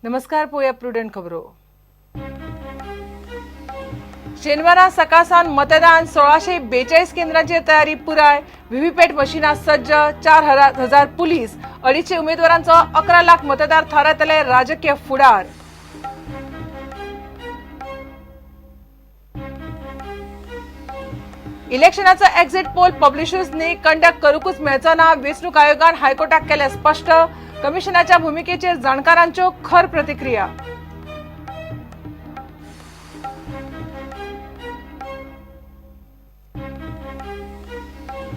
नमस्कार, पोया प्रुडंट खबरो. शेनवारा सकाळसान मतदान. 1642 केंद्रांचेर तयारी पुराय. व्हीव्हीपॅट मशिनां सज्ज. 4000 पुलीस. 250 उमेदवारांचो 11 लाख मतदार थारायतले राजकीय फुडार. इलेक्शनाचो एक्झिट पोल पब्लिशर्सनी कंडक्ट करूकच मेळचो ना. वेंचणूक आयोगान हायकोर्टाक केलें स्पश्ट. कमिशनाच्या भुमिकेचेर जाणकारांच्यो खर प्रतिक्रिया.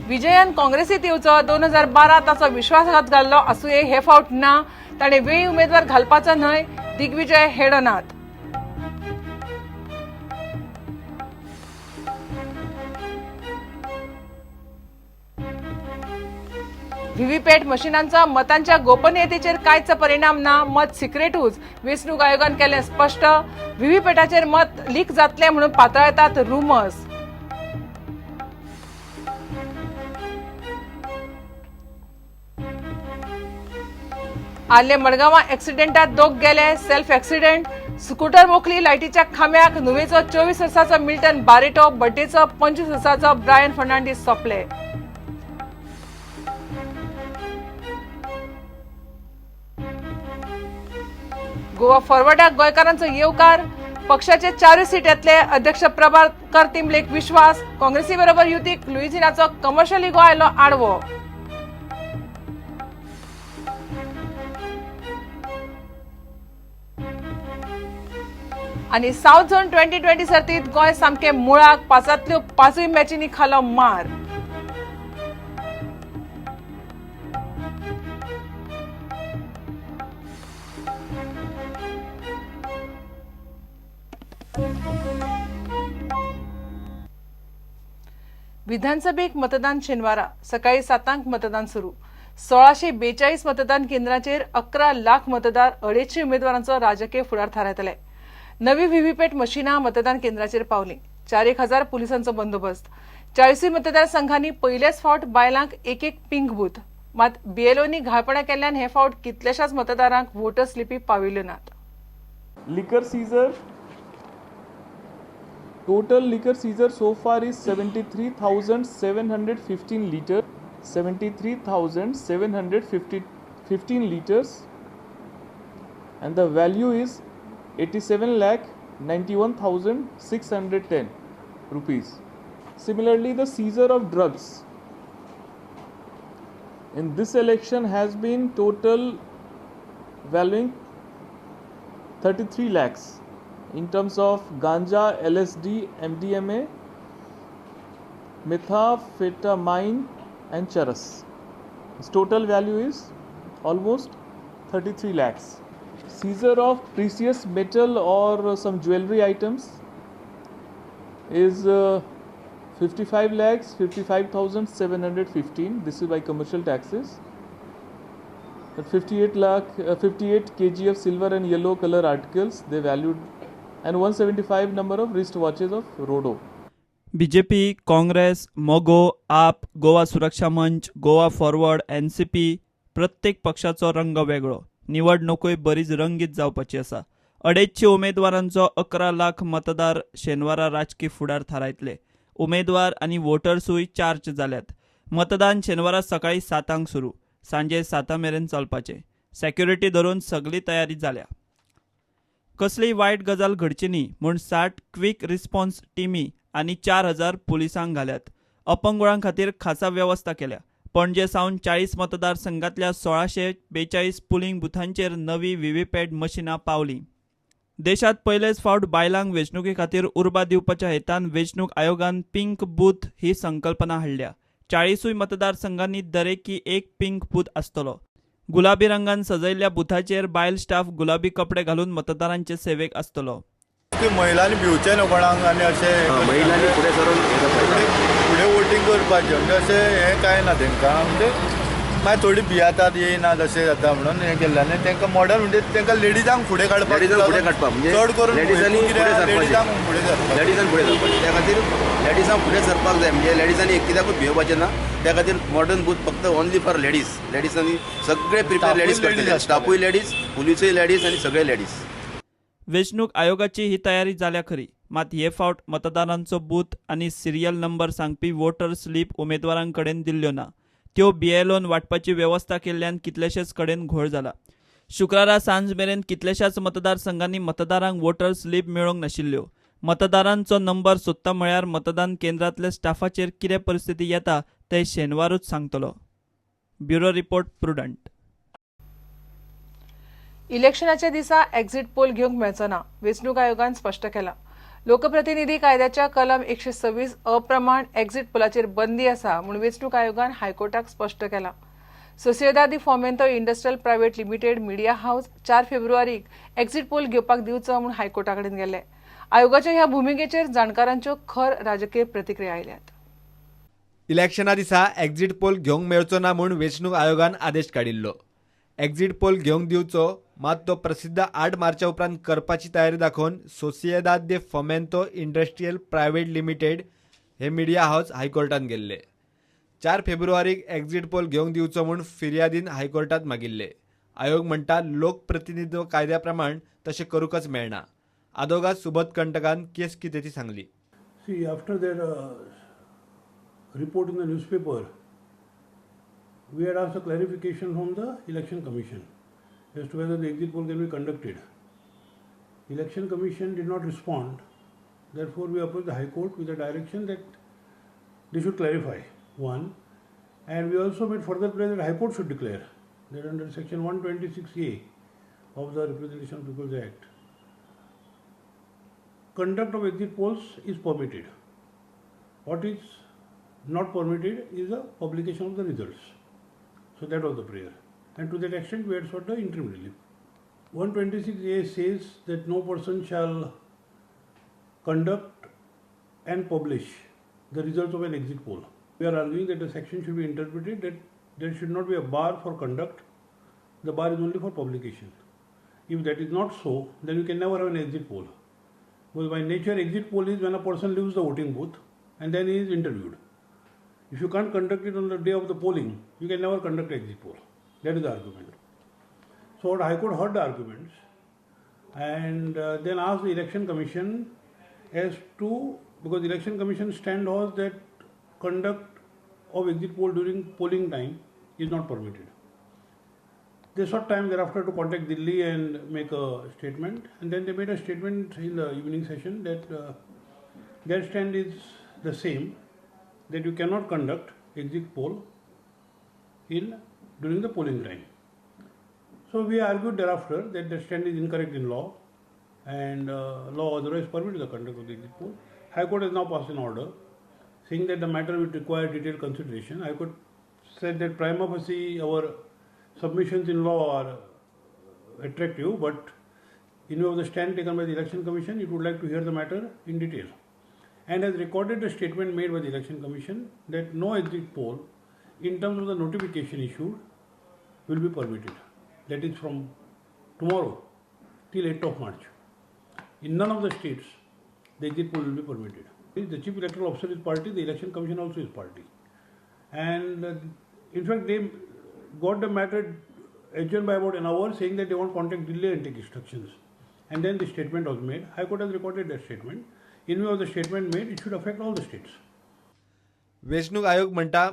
विजयन काँग्रेसीत येवचो. 2012 ताचो विश्वासघात घाल्लो आसुये, हे फावट ना. ताणें वेळी उमेदवार घालपाचो न्हय. दिग्विजय हेडनात. व्हीव्हीपॅट मशिनांचा मतांच्या गोपनीयतेचेर कांयच परिणाम ना. मत सिक्रेटूच. वेंचणूक आयोगान केलें स्पश्ट. व्हीव्हीपॅटाचेर मत लीक जातलें म्हणून पातळतात रुमर्स. आर्ले मडगांवां एक्सिडेंटात दोग गेले. Self accident. स्कूटर मोखली लायटीच्या खांब्याक. नुवेचो 24 वर्साचो मिल्टन बारेटो, बड्डेचो 25 वर्साचो ब्रायन फर्नांडीस सोंपले. गोवा फॉरवर्डाक गोंयकारांचो येवकार. पक्षाचे 4 सीट येतले. अध्यक्ष प्रभाकर तिंबलेक विश्वास. काँग्रेसी बरोबर युतीक लुईझिनाचो कमर्शियली गोवा आयलो आडवो. आनी सावथ झोन 2020 सर्तीत गोंय सामकें मुळाक. 5ांतल्यो 5 मॅचींनी खालो मार. विधानसभेक मतदान शेनवारा सकाळी 7 मतदान सुरू. 1642 मतदान केंद्रांचेर 11 लाख मतदार 250 उमेदवारांचो राजकीय फुडार थारायतले. नवी व्हीव्हीपॅट मशिनां मतदान केंद्राचेर पावली. 4000 पुलिसांचो बंदोबस्त. 40 मतदारसंघांनी पयलेच फावट बायलांक एक एक पिंक बूथ. मात बीएलओनी घाळपणां केल्ल्यान हे फावट कितल्याशाच मतदारांक वोटर स्लिपी पाविल्ल्यो नात. Liquor seizure, total liquor seizure so far is 73,715 liter, 73,715 liters, and the value is 87,91,610 rupees. Similarly, the seizure of drugs in this election has been total valuing 33 lakhs in terms of ganja, LSD, MDMA, methamphetamine and charas. Its total value is almost 33 lakhs. Seizure of precious metal or some jewelry items is 55 lakhs 55,715. This is by commercial taxes. But 58 kg of silver and yellow color articles they valued, and 175 number of wristwatches of Rodo. BJP, Congress, Mago, AAP, Goa Suraksha Manch, Goa Forward, NCP प्रत्येक पक्षाचो रंग वेगळो. निवडणुकूय बरीच रंगीत जावपाची आसा. 250 उमेदवारांचो 11 लाख मतदार शेनवारा राजकी फुडार थारायतले. उमेदवार आनी वोटर्सूय चार्ज जाल्यात. मतदान शेनवारा सकाळी 7 सुरू, सांजे 7 मेरेन चलपाचें. सेक्युरिटी धरून सगली तयारी जाल्या. कसलीय वायट गजाल घडची न्ही म्हूण 60 क्विक रिस्पॉन्स टिमी आनी 4000 पुलिसांक घाल्यात. अपंगुळां खातीर खासा वेवस्था केल्या. पणजे सावन 40 मतदारसंघांतल्या 1642 पुलिंग बुथांचेर नवी व्हीव्हीपॅट मशिनां पावलीं. देशांत पयलेच फावट बायलांक वेंचणुके खातीर उर्बा दिवपाच्या हेतान वेंचणूक आयोगान पिंक बूथ ही संकल्पना हाडल्या. 40 मतदारसंघांनी दरेकी एक पिंक बूथ आसतलो. गुलाबी रंगान सजयल्ल्या बुथाचेर बायल स्टाफ गुलाबी कपडे घालून मतदारांचे सेवेक आसतलो. महिलांनी भिवचें न्हू कोणाक आनी अशें मागीर थोडी भियेतात येयना तशें जाता म्हणून हें केल्लें. आनी तांकां मॉडर्न म्हणजे तांकां लेडीजांक फुडें काडपाक, फुडें काडपाक म्हणजे चड करून लेडीजांनी लेडीजांक फुडें सरपाक, लेडीजांक फुडें सरपाक. त्या खातीर लेडीजांक फुडें सरपाक जाय. म्हणजे लेडीजांनी कित्याकूच भियोवपाचें ना. त्या खातीर मॉडर्न बूथ फक्त ओनली फॉर लेडीज. लेडीजांनी सगळे प्रिपेर लेडीज करतले, स्टाफूय लेडीज, पुलिसूय लेडीज आनी सगळे लेडीज. वेंचणूक आयोगाची ही तयारी जाल्या खरी, मात हे फावट मतदारांचो बूथ आनी सिरियल नंबर सांगपी वोटर स्लीप उमेदवारांकडेन दिल्ल्यो ना. त्यो बीएलओन वांटपाची वेवस्था केल्ल्यान कितलेशेच कडेन घोळ जाला. शुक्रारा सांज मेरेन कितलेशाच मतदारसंघांनी मतदारांक वोटर स्लीप मेळोवंक नाशिल्ल्यो. मतदारांचो नंबर सोदता म्हळ्यार मतदान केंद्रांतल्या स्टाफाचेर कितें परिस्थिती येता तें शेनवारूच सांगतलो. Bureau report, Prudent. इलेक्शनाच्या दिसा एक्झिट पोल घेवंक मेळचो ना, वेंचणूक आयोगान स्पश्ट केलां. लोकप्रतिनिधी कायद्याच्या कलम 126 अ प्रमाण एक्झिट पोलाचेर बंदी आसा म्हूण वेंचणूक आयोगान हायकोर्टाक स्पश्ट केलां. Sociedad de Fomento Industrial Private Limited media house 4 फेब्रुवारीक exit poll घेवपाक दिवचो म्हूण हायकोर्टा कडेन गेल्ले. आयोगाच्या ह्या भुमिकेचेर जाणकारांच्यो खर राजकीय प्रतिक्रिया आयल्यात. इलेक्शना दिसा एक्झिट पोल घेवंक मेळचो ना म्हूण वेंचणूक आयोगान आदेश काडिल्लो. एक्झिट पोल घेवंक दिवचो, मात तो प्रसिद्ध 8 मार्चा उपरांत करपाची तयारी दाखोवन Sociedad de Fomento Industrial Private Limited हे मिडिया हावस हायकोर्टान गेल्ले. 4 फेब्रुवारीक एक्झिट पोल घेवंक दिवचो म्हूण फिर्यादीन हायकोर्टात मागिल्ले. आयोग म्हणटा लोकप्रतिनिधित्व कायद्या प्रमाण तशें करूंकच मेळना. आदोगाद सुबोध कंटकान केस कितें ती सांगली. See, after their report in the newspaper, we had asked a clarification from the Election Commission as to whether the exit poll can be conducted. Election Commission did not respond. Therefore, we approached the High Court with the direction that they should clarify, one. And we also made further prayer that High Court should declare that under section 126A of the Representation of People's Act, conduct of exit polls is permitted. What is not permitted is the publication of the results. So that was the prayer. And to that extent, we had sought the interim relief. 126A says that no person shall conduct and publish the results of an exit poll. We are arguing that the section should be interpreted that there should not be a bar for conduct, the bar is only for publication. If that is not so, then you can never have an exit poll. Because by nature, exit poll is when a person leaves the voting booth and then he is interviewed. If you can't conduct it on the day of the polling, you can never conduct exit poll. That is the argument. So the High Court heard the arguments and then asked the Election Commission as to, because the Election Commission stand was that conduct of exit poll during polling time is not permitted. They sought time thereafter to contact Delhi and make a statement, and then they made a statement in the evening session that their stand is the same, that you cannot conduct exit poll during the polling time. So we argued thereafter that the stand is incorrect in law and law otherwise permits the conduct of the exit poll. High Court has now passed an order saying that the matter would require detailed consideration. High Court said that prima facie our submissions in law are attractive, but in view of the stand taken by the Election Commission, it would like to hear the matter in detail, and has recorded the statement made by the Election Commission that no exit poll in terms of the notification issued will be permitted. That is from tomorrow till 8th of March. In none of the states, the exit poll will be permitted. The Chief Electoral Officer is party, the Election Commission also is party. And in fact, they got the matter adjourned by about an hour, saying that they won't contact Delhi and take instructions. And then the statement was made. High Court has recorded that statement. In view of the statement made, it should affect all the states. वेंचणूक आयोग म्हणटा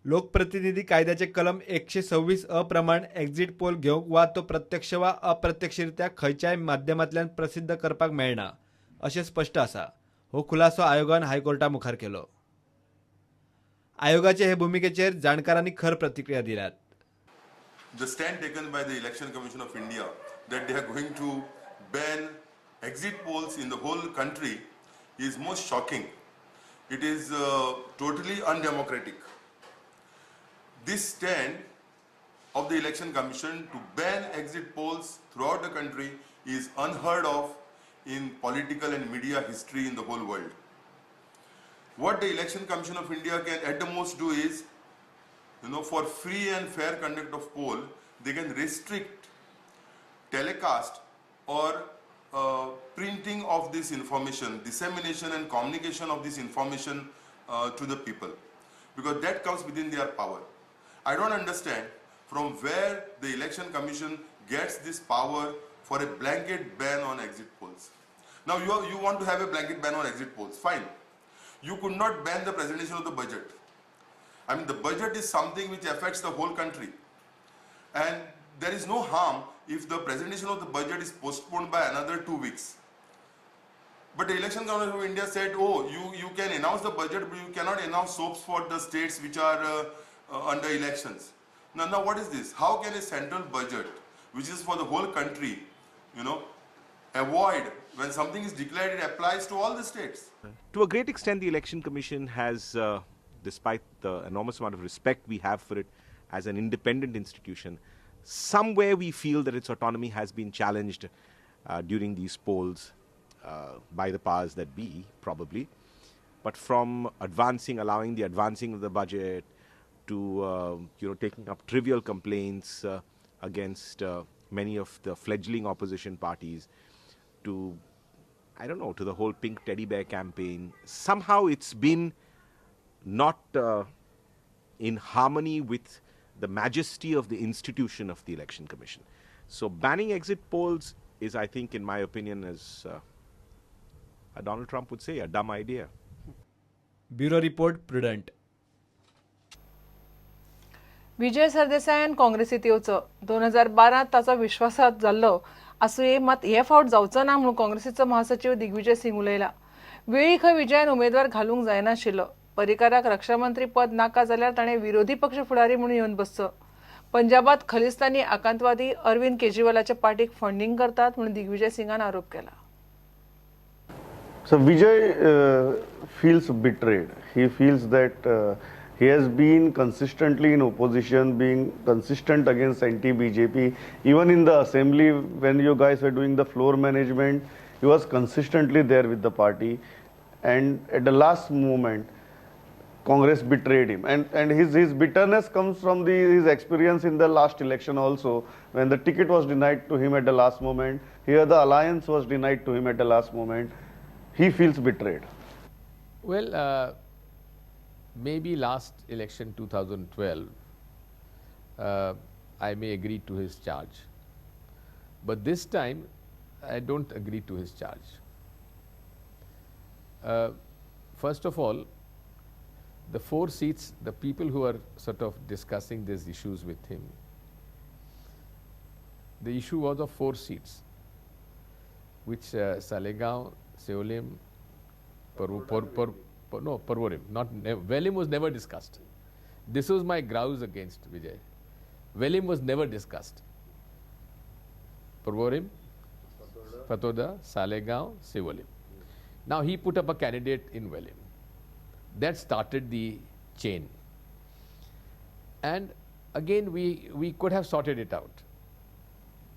लोकप्रतिनिधी कायद्याचे कलम 126 अ प्रमाण exit poll घेवंक वा तो प्रत्यक्ष वा अप्रत्यक्षरित्या खंयच्याय माध्यमांतल्यान प्रसिद्ध करपाक मेळना अशें स्पश्ट आसा. हो खुलासो आयोगान हायकोर्टा मुखार केलो. आयोगाचे हे भुमिकेचेर जाणकारांनी खर प्रतिक्रिया दिल्यात. The stand taken by the Election Commission of India that they are going to ban exit polls in the whole country is most shocking. It is totally undemocratic. This stand of the Election Commission to ban exit polls throughout the country is unheard of in political and media history in the whole world. What the Election Commission of India can at the most do is for free and fair conduct of poll, they can restrict telecast or printing of this information, dissemination and communication of this information to the people, because that comes within their power. I don't understand from where the Election Commission gets this power for a blanket ban on exit polls. Now you want to have a blanket ban on exit polls, fine. You could not ban the presentation of the budget. I mean, the budget is something which affects the whole country. And there is no harm if the presentation of the budget is postponed by another 2 weeks. But the Election Commission of India said, oh, you can announce the budget, but you cannot announce soaps for the states which are under elections. Now what is this? How can a central budget, which is for the whole country, avoid when something is declared, it applies to all the states? To a great extent, the Election Commission has, despite the enormous amount of respect we have for it as an independent institution, somewhere we feel that its autonomy has been challenged during these polls by the powers that be, probably. But from allowing the advancing of the budget to taking up trivial complaints against many of the fledgling opposition parties, to, I don't know, to the whole pink teddy bear campaign. Somehow it's been not in harmony with the majesty of the institution of the Election Commission. So banning exit polls is, I think, in my opinion, as Donald Trump would say, a dumb idea. Bureau Report, Prudent. Vijay सरदेसायान काँग्रेसीत येवचो 2012 ताचो विश्वासात जाल्लो आसुये, मात हे फावट जावचो ना म्हणून काँग्रेसीचो महासचिव दिग्विजय सिंग उलयला. वेळी खंय विजयान उमेदवार घालूंक जायनाशिल्लो. पर्रीकाराक रक्षामंत्री पद नाका जाल्यार ताणें विरोधी पक्ष फुडारी म्हणून येवन बसचो. पंजाबात खलिस्तानी आकांतवादी अरविंद केजरीवालाच्या पार्टीक फंडींग करतात म्हणून दिग्विजय सिंगान आरोप केला. So Vijay feels betrayed. He feels that he has been consistently in opposition, being consistent against anti-BJP. Even in the assembly, when you guys were doing the floor management, he was consistently there with the party. And at the last moment, Congress betrayed him. And his bitterness comes from his experience in the last election also, when the ticket was denied to him at the last moment. Here the alliance was denied to him at the last moment. He feels betrayed. Well, maybe last election 2012, I may agree to his charge. But this time, I don't agree to his charge. First of all, the 4 seats, the people who are sort of discussing these issues with him, the issue was of 4 seats, which Salegaon, Seolim, Porvorim, not Velim was never discussed. This was my grouse against Vijay. Velim was never discussed. Porvorim, Fatorda, Salegaon, Seolim. Now he put up a candidate in Velim. That started the chain. And again, we could have sorted it out.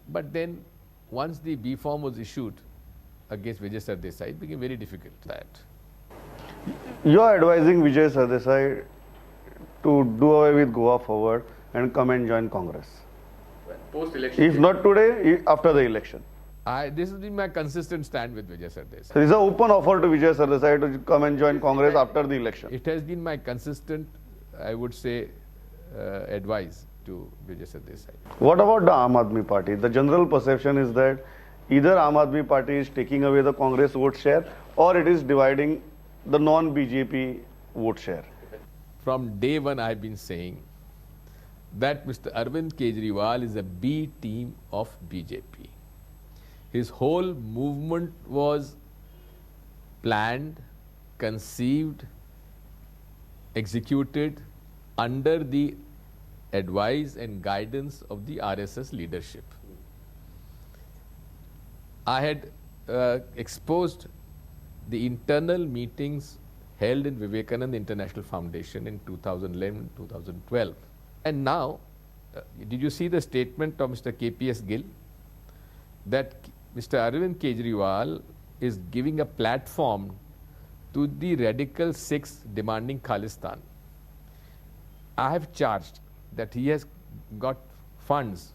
But then once the B form was issued against Vijay Sardesai, it became very difficult. That you are advising Vijay Sardesai to do away with Goa Forward and come and join Congress. Well, post-election. If not today, after the election. This has been my consistent stand with Vijay Sardesai. So it's an open offer to Vijay Sardesai to come and join Congress after the election. It has been my consistent, I would say, advice to Vijay Sardesai. What about the Aam Aadmi Party? The general perception is that either Aam Aadmi Party is taking away the Congress vote share or it is dividing the non-BJP vote share. From day one, I have been saying that Mr. Arvind Kejriwal is a B team of BJP. His whole movement was planned, conceived, executed under the advice and guidance of the RSS leadership. I had exposed the internal meetings held in Vivekananda International Foundation in 2011, 2012. And now, did you see the statement of Mr. KPS Gill? That Mr. Arvind Kejriwal is giving a platform to the radical Sikhs demanding Khalistan. I have charged that he has got funds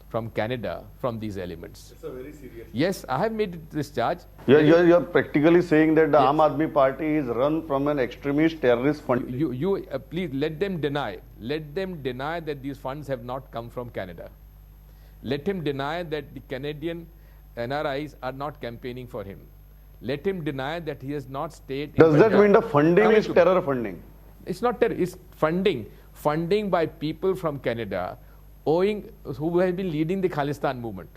from Canada from these elements. It's a very serious. Yes, I have made this charge. You're practically saying that the Aam Aadmi Party is run from an extremist terrorist fund. You please let them deny. Let them deny that these funds have not come from Canada. Let him deny that the Canadian NRIs are not campaigning for him. Let him deny that he has not stayed. Does that mean the funding is terror funding? It's not terror. It's funding. Funding by people from Canada who have been leading the Khalistan movement.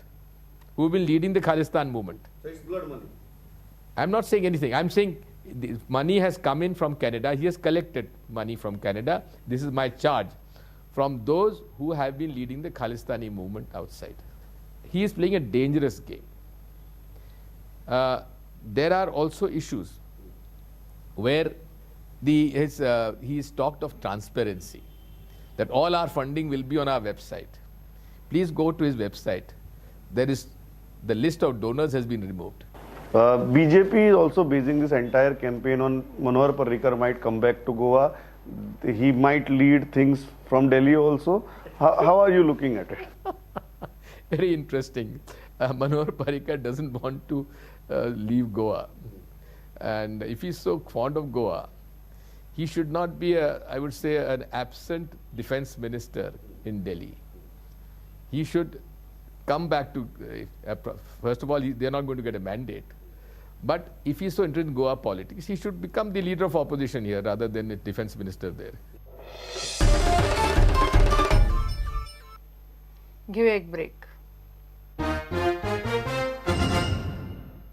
Who have been leading the Khalistan movement. So it's blood money. I'm not saying anything. I'm saying the money has come in from Canada. He has collected money from Canada. This is my charge. From those who have been leading the Khalistani movement outside. He is playing a dangerous game. There are also issues where he has talked of transparency, that all our funding will be on our website. Please go to his website. There is the list of donors has been removed. BJP is also basing this entire campaign on Manohar Parrikar might come back to Goa. He might lead things from Delhi also. How are you looking at it? Very interesting. Manohar Parrikar doesn't want to leave Goa. And if he's so fond of Goa, he should not be, I would say, an absent defense minister in Delhi. He should come back to, first of all, they're not going to get a mandate. But if he's so interested in Goa politics, he should become the leader of opposition here rather than a defense minister there. Give a break.